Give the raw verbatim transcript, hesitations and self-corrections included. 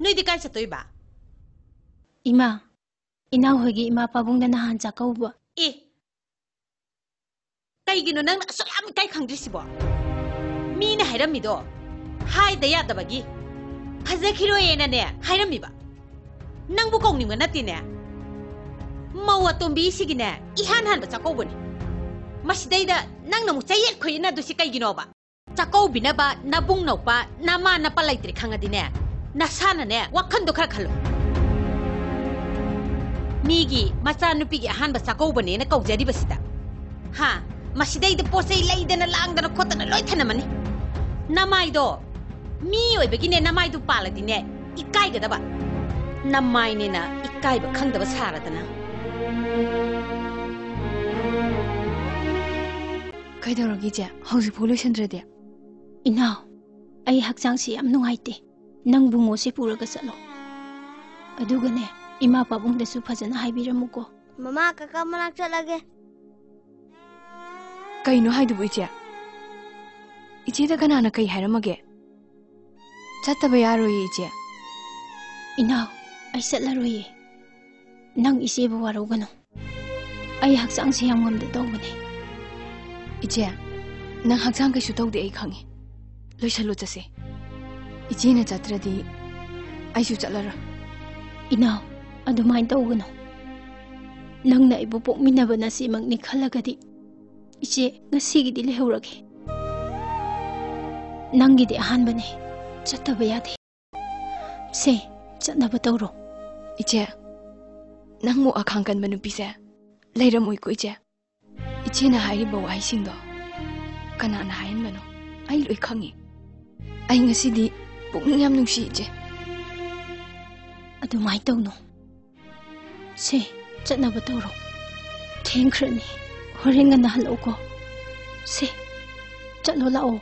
ꯅꯣꯏꯗꯤ ꯀꯥꯏ ꯆꯠꯇꯣꯏꯕ? ꯏꯃꯥ, ꯏꯅꯥꯎ ꯍꯣꯏꯒꯤ ꯏꯃꯥ ꯄꯥꯕꯨꯡꯗ ꯅꯍꯥꯟ ꯆꯥꯛꯀꯧꯕ꯫ ꯑꯦ, ꯀꯩꯒꯤꯅꯣ ꯅꯪꯅ ꯑꯁꯨꯛ ꯌꯥꯝ ꯏꯀꯥꯏ ꯈꯪꯗ꯭ꯔꯤꯁꯤꯕꯣ? ꯃꯤꯅ ꯍꯥꯏꯔꯝꯃꯤꯗꯣ ꯍꯥꯏꯗ ꯌꯥꯗꯕꯒꯤ, ꯐꯖꯈꯤꯔꯣꯏꯌꯦꯅꯅꯦ ꯍꯥꯏꯔꯝꯃꯤꯕ꯫ ꯅꯪꯕꯨ ꯀꯧꯅꯤꯡꯕ ꯅꯠꯇꯦꯅꯦ꯫ ꯃꯧ ꯑꯇꯣꯝꯕꯤꯁꯤꯒꯤꯅꯦ ꯏꯍꯥꯟ ꯍꯥꯟꯕ ꯆꯥꯛꯀꯧꯕꯅꯤ꯫ ꯃꯁꯤꯗꯩꯗ ꯅꯪꯅ ꯑꯃꯨꯛ ꯆꯌꯦꯠ ꯈꯣꯏꯌꯦꯠꯅꯗꯣꯏꯁꯤ ꯀꯩꯒꯤꯅꯣꯕ? ꯆꯥꯛꯀꯧꯕꯤꯅꯕ ꯅꯕꯨꯡ ꯅꯧꯄꯥ ꯅꯃꯥ ꯅꯄꯥ ꯂꯩꯇ꯭ꯔꯦ ꯈꯪꯉꯗꯤꯅꯦ, ꯅꯁꯥꯅꯅꯦ ꯋꯥꯈꯟꯗꯣ ꯈꯔ ꯈꯜꯂꯣ꯫ ꯃꯤꯒꯤ ꯃꯆꯥꯅꯨꯄꯤꯒꯤ ꯑꯍꯥꯟꯕ ꯆꯥꯛꯀꯧꯕꯅꯦꯅ ꯀꯧꯖꯔꯤꯕꯁꯤꯗ, ꯍꯥ, ꯃꯁꯤꯗꯩꯗ ꯄꯣꯠ ꯆꯩ ꯂꯩꯗꯅ ꯂꯥꯡꯗꯅ ꯈꯣꯠꯇꯅ ꯂꯣꯏ ꯊꯅꯝꯃꯅꯤ꯫ ꯅꯃꯥꯏꯗꯣ, ꯃꯤ ꯑꯣꯏꯕꯒꯤꯅꯦ ꯅꯃꯥꯏꯗꯨ ꯄꯥꯜꯂꯗꯤꯅꯦ ꯏꯀꯥꯏꯒꯗꯕ꯫ ꯅꯃꯥꯏꯅꯦꯅ ꯏꯀꯥꯏꯕ ꯈꯪꯗꯕ ꯁꯥꯔꯗꯅ꯫ ꯀꯩꯗꯧꯔꯒꯦ ꯏꯆꯦ? ꯍꯧꯖꯤꯛꯐꯥꯎ ꯂꯣꯏꯁꯟꯗ꯭ꯔꯗꯤ? ꯏꯅꯥꯎ, ꯑꯩ ꯍꯛꯆꯥꯡꯁꯤ ꯌꯥꯝ ꯅꯨꯡꯉꯥꯏꯇꯦ꯫ ꯅꯪ ꯕꯨꯡꯉꯣꯁꯦ ꯄꯨꯔꯒ ꯆꯠꯂꯣ꯫ ꯑꯗꯨꯒꯅꯦ, ꯏꯃꯥ ꯄꯥꯕꯨꯡꯗꯁꯨ ꯐꯖꯅ ꯍꯥꯏꯕꯤꯔꯝꯃꯨꯀꯣ꯫ ꯃꯃꯥ, ꯀꯀꯥ ꯃꯅꯥꯛ ꯆꯠꯂꯒꯦ꯫ ꯀꯩꯅꯣ ꯍꯥꯏꯗꯨꯕꯨ ꯏꯆꯦ? ꯏꯆꯦꯗ ꯀꯅꯥꯅ ꯀꯩ ꯍꯥꯏꯔꯝꯃꯒꯦ? ꯆꯠꯇꯕ ꯌꯥꯔꯣꯏꯌꯦ ꯏꯆꯦ꯫ ꯏꯅꯥꯎ, ꯑꯩ ꯆꯠꯂꯔꯣꯏꯌꯦ꯫ ꯅꯪ ꯏꯆꯦꯕꯨ ꯋꯥꯔꯧꯒꯅꯨ꯫ ꯑꯩ ꯍꯛꯆꯥꯡꯁꯦ ꯌꯥꯝ ꯉꯝꯗ ꯇꯧꯕꯅꯦ꯫ ꯏꯆꯦ, ꯅꯪ ꯍꯛꯆꯥꯡ ꯀꯩꯁꯨ ꯇꯧꯗꯦ ꯑꯩ ꯈꯪꯉꯤ꯫ ꯂꯣꯏꯁꯜꯂꯨ ꯆꯠꯁꯦ꯫ ꯏꯆꯦꯅ ꯆꯠꯇ꯭ꯔꯗꯤ ꯑꯩꯁꯨ ꯆꯠꯂꯔꯣꯏ꯫ ꯏꯅꯥꯎ, ꯑꯗꯨꯃꯥꯏꯅ ꯇꯧꯒꯅꯨ꯫ ꯅꯪꯅ ꯑꯩꯕꯨ ꯄꯣꯛꯃꯤꯟꯅꯕ ꯅꯆꯦꯃꯛꯅꯤ ꯈꯜꯂꯒꯗꯤ ꯏꯆꯦ ꯉꯁꯤꯒꯤꯗꯤ ꯂꯩꯍꯧꯔꯒꯦ꯫ ꯅꯪꯒꯤꯗꯤ ꯑꯍꯥꯟꯕꯅꯦ, ꯆꯠꯇꯕ ꯌꯥꯗꯦ꯫ ꯁꯦ, ꯆꯠꯅꯕ ꯇꯧꯔꯣ꯫ ꯏꯆꯦ, ꯅꯪꯃꯨꯛ ꯑꯈꯥꯡ ꯀꯟꯕ ꯅꯨꯄꯤꯁꯦ ꯂꯩꯔꯝꯃꯣꯏꯀꯣ ꯏꯆꯦ꯫ ꯏꯆꯦꯅ ꯍꯥꯏꯔꯤꯕ ꯋꯥꯍꯩꯁꯤꯡꯗꯣ ꯀꯅꯥꯅ ꯍꯥꯏꯍꯟꯕꯅꯣ? ꯑꯩ ꯂꯣꯏ ꯈꯪꯉꯤ꯫ ꯑꯩ ꯉꯁꯤꯗꯤ ꯄꯨꯛꯅꯤꯡ ꯌꯥꯝ ꯅꯨꯡꯁꯤ ꯏꯆꯦ꯫ ꯑꯗꯨꯃꯥꯏꯅ ꯇꯧꯅꯨ꯫ ꯁꯦ, ꯆꯠꯅꯕ ꯇꯧꯔꯣ꯫ ꯊꯦꯡꯈ꯭ꯔꯅꯤ꯫ ꯍꯣꯔꯦꯟ ꯉꯟꯅ ꯍꯜꯂꯛꯎꯀꯣ꯫ ꯁꯦ, ꯆꯠꯂꯣ ꯂꯥꯛꯑꯣ꯫